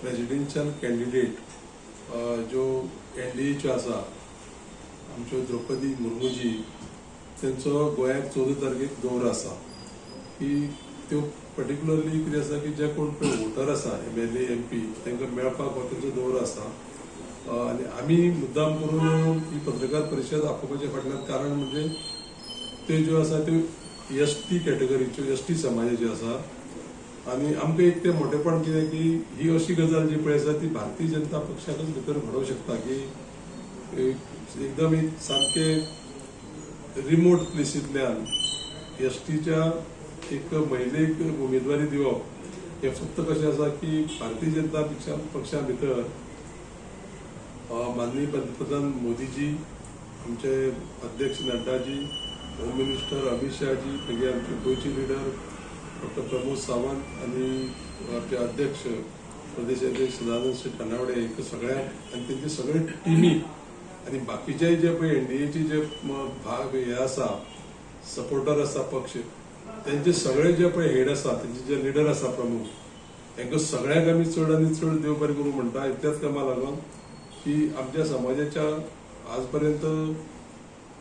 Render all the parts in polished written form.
प्रेजिडेन्शियल candidate ज्यो एनडीएच्यो आसा, आमच्यो द्रौपदी मुर्मूजी, तेंचो गोंयाक 14 तारखेक दौरो आसा की त्यो पर्टिक्युलरली कितें आसा की जे कोण पळय वोटर आसा, एमएलए, एमपी, तांकां मेळपाक हो तेंचो दौरो आसा. आनी आमी मुद्दाम करून ही पत्रकार परिशद आपोवपाच्या फाटल्यान कारण म्हणजे त्यो ज्यो आसा त्यो एसटी कॅटेगरीच्यो, एसटी समाजाच्यो आसा. आनी आमकां एक तें मोटेपण कितें की ही अशी गजाल जी पळय आसा ती भारतीय जनता पक्षाकच भितर घडोवंक शकता की एकदम एक सामके रिमोट प्लेसींतल्यान एसटीच्या एक महिलेक उमेदवारी दिवप हें फक्त कशें आसा की भारतीय जनता पक्षा भितर माननीय पंतप्रधान मोदीजी, आमचे अध्यक्ष नड्डाजी, होम मिनिस्टर अमित शहाजी, मागीर आमचे गोंयचे लिडर डॉक्टर प्रमोद सावंत आनी आमचे अध्यक्ष, प्रदेश अध्यक्ष सदानंद शेट तानावडे, हेका सगळ्यांक आनी तेंचे सगळे टिमीक आनी बाकीचे जे पळय एनडीएचे जे भाग हे आसा, सपोर्टर आसा पक्ष, तेंचे सगळे जे पळय हेड आसा, तेंचे जे लिडर आसा प्रमुख, हेंकां सगळ्यांक आमी चड आनी चड देव बरें करूं म्हणटा. इतल्याच कामा लागून की आमच्या समाजाच्या आज पर्यंत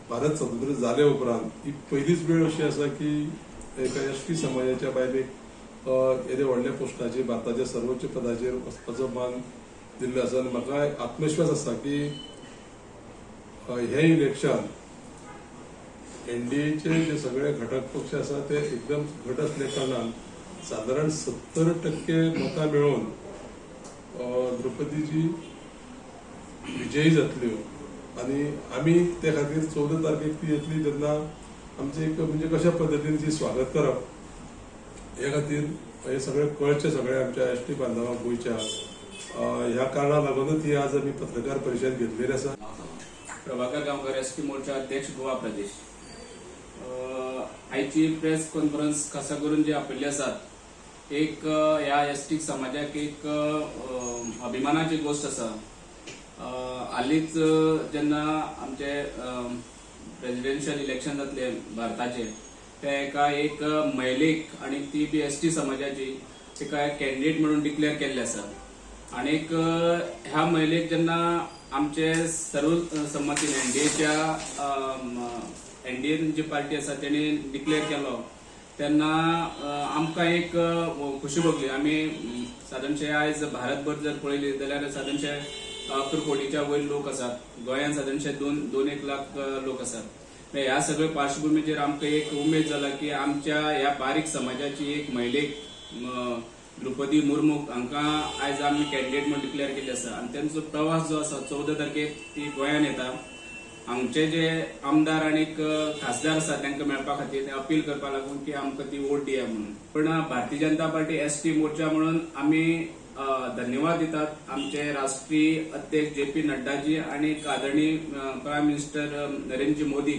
भारत स्वतंत्र जाले उपरांत ही पयलीच वेळ अशी आसा की एका एसटी समाजाच्या बायलेक येदे व्हडल्या पोस्टाचेर, भारताच्या सर्वोच्च पदाचेर वचपाचो मान दिल्लो आसा. आनी म्हाका आत्मविश्वास आसा की हें इलेक्शन एनडीएचे जे सगळे घटक पक्ष आसा ते एकदम घट असल्या कारणान सादारण 70% मतां मेळोवन द्रौपदीजी विजयी जातल्यो. आनी आमी ते खातीर 14 तारखेक ती येतली तेन्ना आमचे एक म्हणजे कशा पद्दतीन ती स्वागत करप हे खातीर हे सगळें कळचें सगळ्या आमच्या एसटी बांधवांक गोंयच्या, ह्या कारणाक लागूनच ही आज आमी पत्रकार परिशद घेतलेली आसा. प्रभाकर गांवकर, एसटी मोर्चा अध्यक्ष, गोवा प्रदेश. आयची प्रेस कॉन्फरन्स खासा करून जे आपयल्ले आसात, एक ह्या एसटी समाजाक एक अभिमानाची गोश्ट आसा. हालींच जेन्ना आमचे प्रेसिडेन्शियल इलेक्शन जातले भारताचे, ते एका एक महिलेक आनी ती बी एसटी समाजाची, तिका कॅन्डिडेट म्हणून डिक्लेअर केल्ले आसा. आणीक ह्या महिलेक जेन्ना आमचे सर्व संमतीन एनडीएच्या, एनडीएन जी पार्टी आसा तेणी डिक्लेअर केलो तेन्ना आमकां एक खुशी भोगली. आमी सादारणशे आयज भारतभर जर पळयली जाल्यार सादारणशे 11 कोटीच्या वयर लोक आसात. गोंयांत सादारणशे दोन दोन एक लाख लोक आसात. म्हणजे ह्या सगळ्या पार्श्वभूमीचेर आमकां एक उमेद जाला की आमच्या ह्या बारीक समाजाची एक महिलेक, द्रौपदी मुर्मू हांकां आयज आमी कॅन्डिडेट म्हणून डिक्लेअर केल्ले आसा. आनी तेंचो प्रवास जो आसा, 14 तारखेक ती गोंयान येता, हांगचे जे आमदार आनी खासदार आसा तांकां मेळपा खातीर, ते अपील करपा लागून की आमकां ती वोट दिया म्हणून. पण भारतीय जनता पार्टी एसटी मोर्चा म्हणून आमी धन्यवाद दितात आमचे राष्ट्रीय अध्यक्ष जे पी नड्डाजी आनी आदरणीय प्रायम मिनिस्टर नरेंद्र मोदी,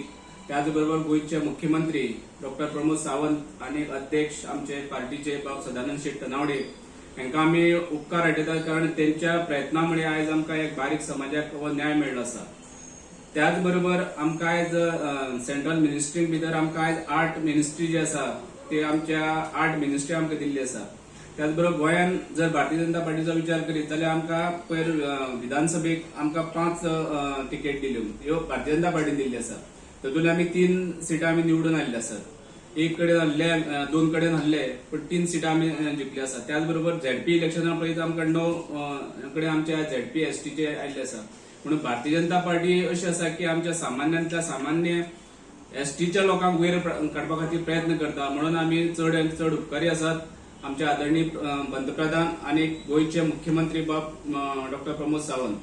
त्याच बरोबर गोंयचे मुख्यमंत्री डॉक्टर प्रमोद सावंत आनी अध्यक्ष आमचे पार्टीचे बाब सदानंद शेट तनावडे हांकां आमी उपकार आठयतात, कारण तेंच्या प्रयत्ना मुळे आयज आमकां एक बारीक समाजाक हो न्याय मेळ्ळो आसा. त्याच बरोबर आमकां आयज सेंट्रल मिनिस्ट्री भितर आमकां आयज आठ मिनिस्ट्री जी आसा ते आमच्या आठ मिनिस्ट्री आमकां दिल्ली आसा. त्याच बरोबर गोंयान जर भारतीय जनता पार्टीचो विचार करीत जाल्यार आमकां पयर विधानसभेक आमकां पांच तिकेट दिल्यो, ह्यो भारतीय जनता पार्टीन दिल्ली आसा. तातूंत आमी तीन सिटां आमी निवडून आयिल्ले आसात. एक कडेन हरले, दोन कडेन हरले, पण तीन सिटां आमी जिखली आसा. त्याच बरोबर झेडपी इलेक्शना पळयत आमकां णव कडेन आमच्या झेडपी एसटीचे आयिल्ले आसा. म्हणून भारतीय जनता पार्टी अशी आसा की आमच्या सामान्यांतल्या सामान्य एसटीच्या लोकांक वयर काडपा खातीर प्रयत्न करता. म्हणून आमी चड आनी चड उपकारी आसात आमचे आदरणीय पंतप्रधान आनी गोंयचे मुख्यमंत्री बाब डॉक्टर प्रमोद सावंत.